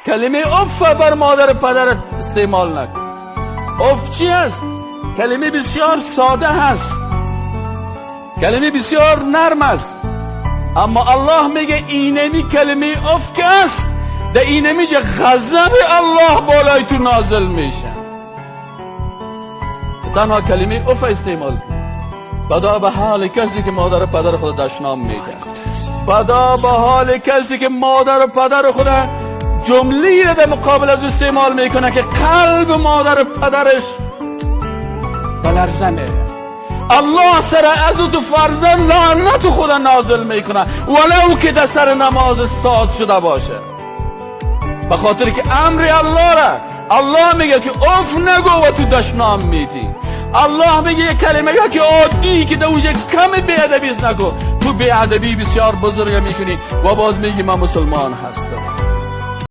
کلمه اف بر مادر پدرت استعمال نکن. اف چی است؟ کلمه بسیار ساده هست، کلمه بسیار نرم است، اما الله میگه اینمی کلمه اف که است، در اینمی غضب الله بالای تو نازل میشه. تنها کلمه اف استعمال کن. بدا به حال کسی که مادر و پدر خود دشنام میده، بدا به حال کسی که مادر و پدر خود جمله را در مقابل از استعمال میکنه که قلب مادر و پدرش بلرزه. الله سر از تو فرزند لعنت خود نازل میکنه ولو که در سر نماز استاد شده باشه، به خاطر که امر الله را الله میگه که اف نگو و تو دشنام میدی. الله میگه یک کلمه یا که عادی که در اوجه کم بی‌ادبی نگو، تو بی‌ادبی بسیار بزرگ میکنی و باز میگی من مسلمان هستم.